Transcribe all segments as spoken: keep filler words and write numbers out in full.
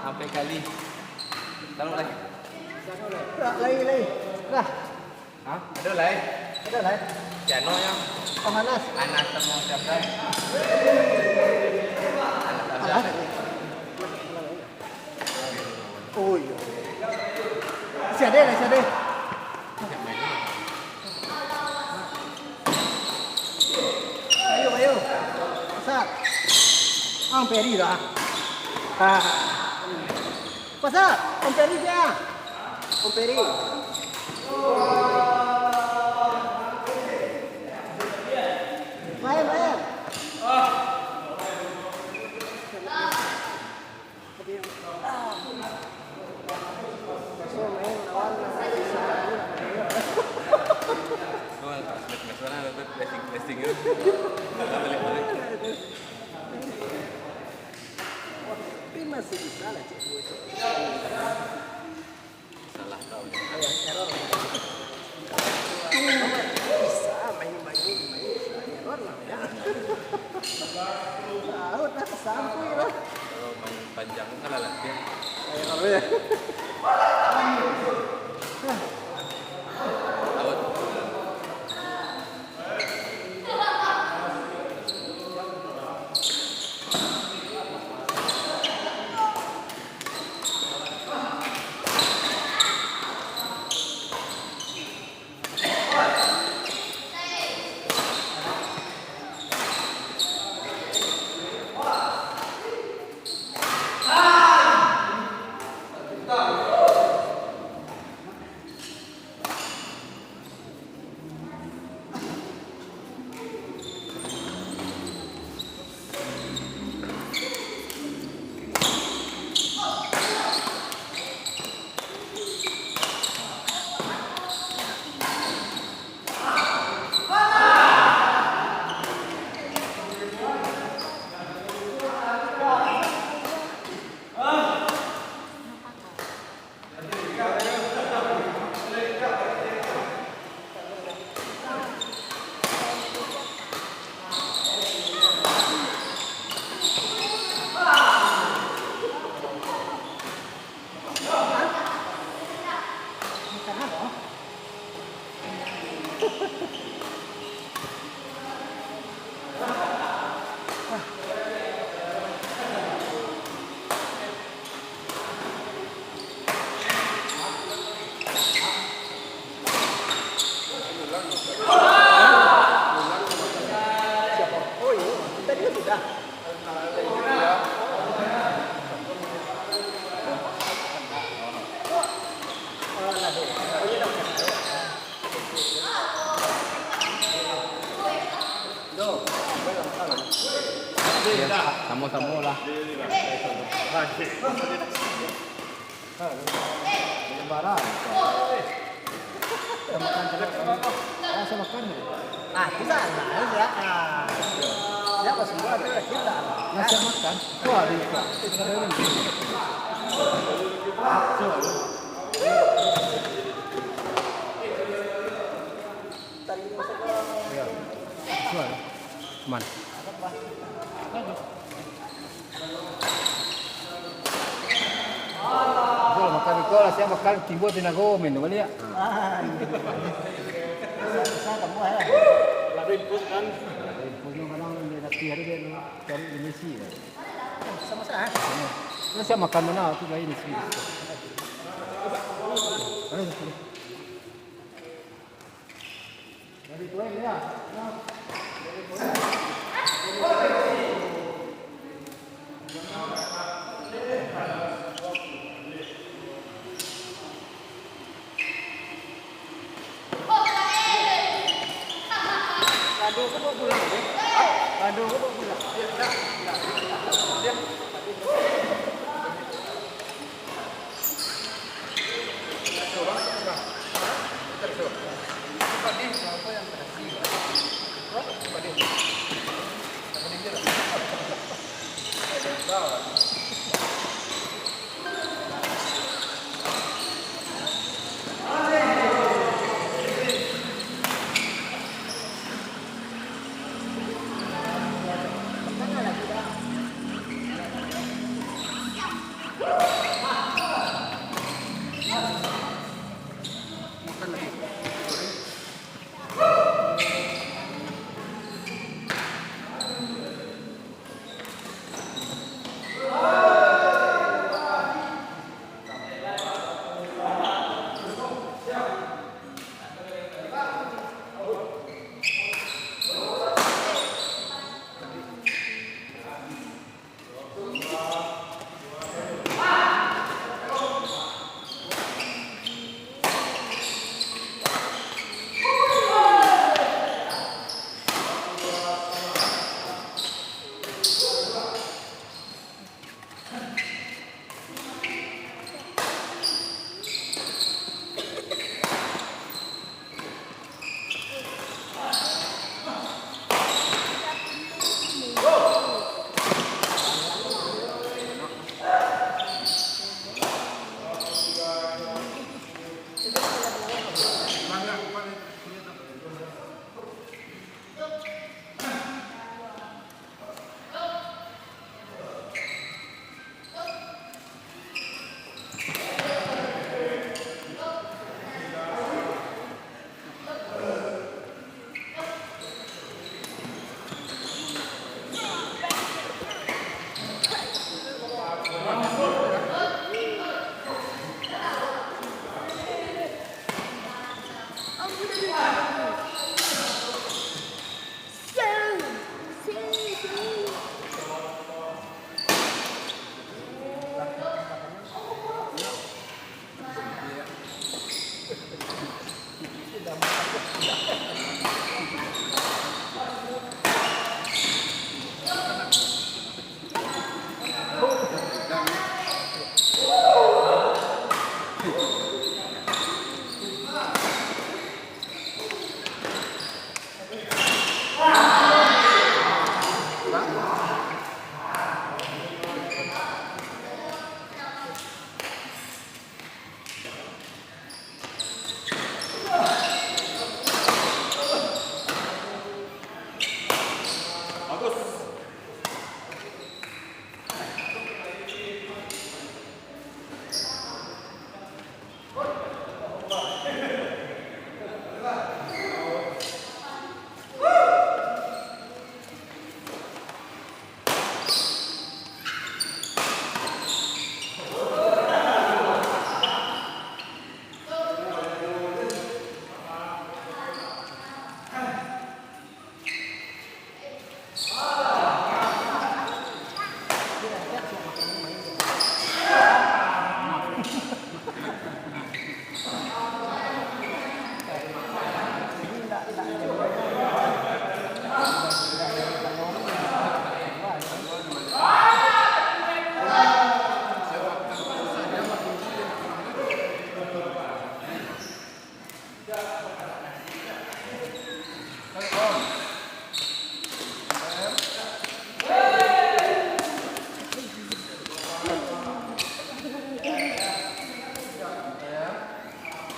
Sampai kali. Taruh lai. Lai, lai. Lah. Hah? Ado lai? Ado lai. Si Ano yang Anas. Anas sama siapa? Anas. Oh, iya. Sia deh, sia deh. Ayo, ayo. Pasar. Ang Peri lah. Ah. Pasar. Ang Peri dia. Ang Peri. Main, main. Oh, pas match-match mana tu, blessing-blessing tu. Balik-balik. Tapi masih bisa lah, cek dua, cek. Salah kau. Ayah, error. Bisa main, main, main, bisa error lah, ya. Tahu lah, sampai lah. Kalau main panjang, salah lah, ya. Error, ya. Out. Siapa? Oh, iya. Tadi kan sudah. Samo-samo lah. Barang. Saya makan, saya makan. Ah, itu salah, ya. Ah. Siapa semua tu, kita. Nah, saya makan. Wah, dia buka. Ada ini. Iya. Suara. Man. Jol, makan iko lah, sia makan tibo tinago, main tu baliak. Ah, iya. Susah, susah tambah, ya. Lah, infus kan? Infus tu kadang dia latih hari dia tu, cari di Messi, ya. Sama-sama, eh? Lah, sia makan mana tu, lain di sini. Ada satu. Lado ko bawa pulang, eh? Lado ko bawa pulang.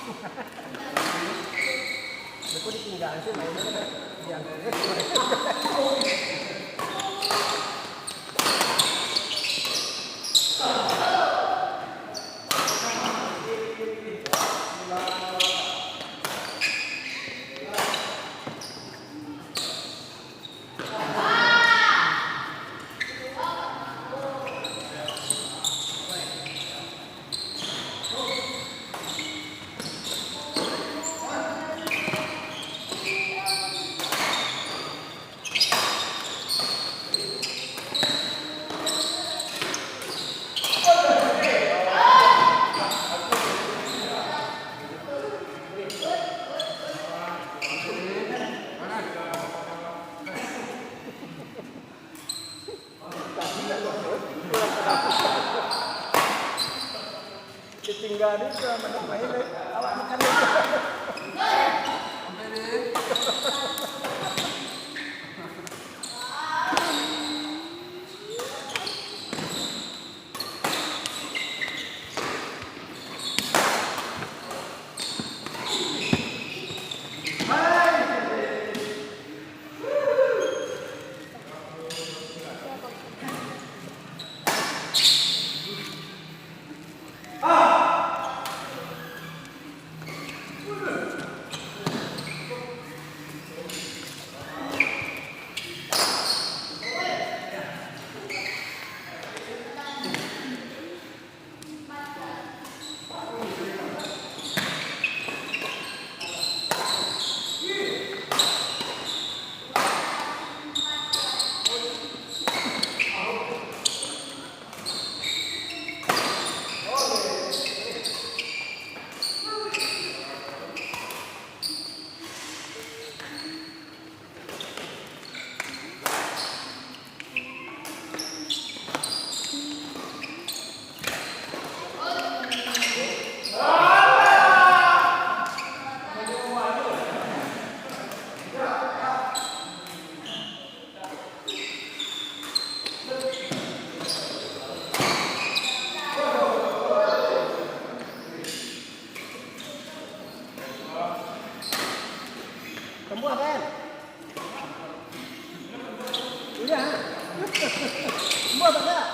Kok ditinggal sih mainnya? Diangkat. Ditinggal di tu, mana main, eh? Awak makan dulu. Kambuah, kan? Udah. Kambuah, Pak, dah.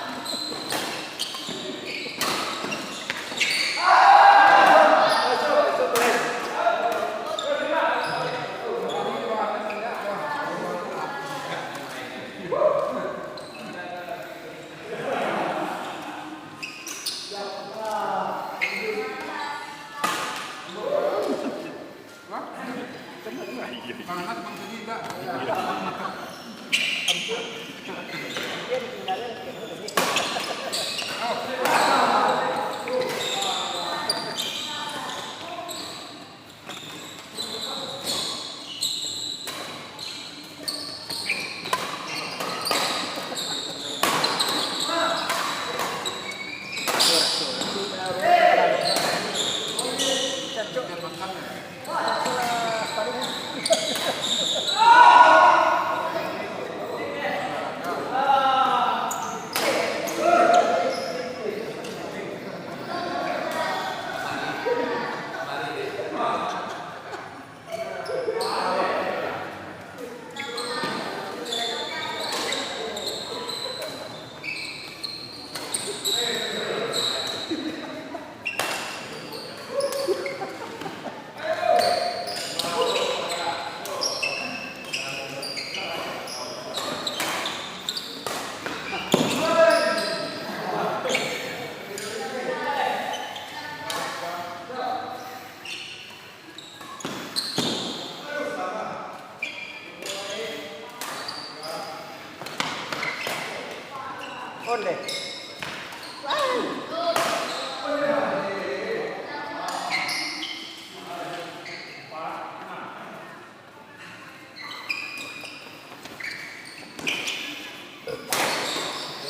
Onde.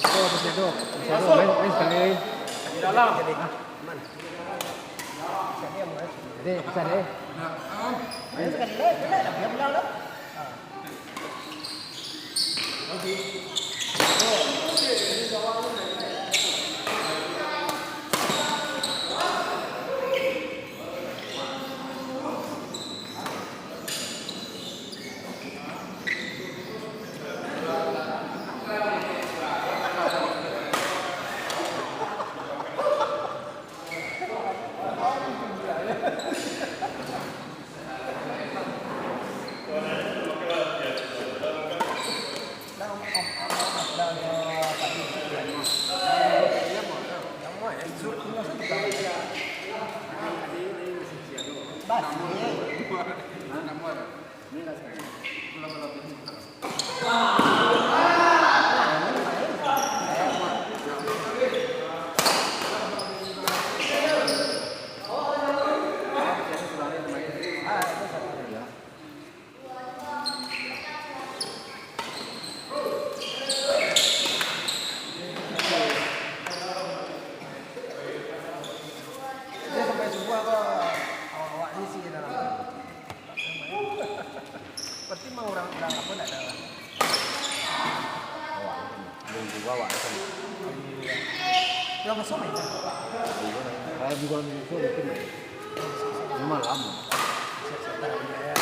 Masih ada, masih ada, main, main sekali. Di dalam. Jadi, bisa deh. Main sekali, eh, boleh lah, dia bilang lah. Ah. Dia sampai subuh apa? Awak-awak ni sih dalam. Berarti mau orang, orang apa ndak ada? Awak, belum juga awak kan. Orang kosong ya? Kalau bukan itu, mungkin malam. Siap-siap tarawih ya.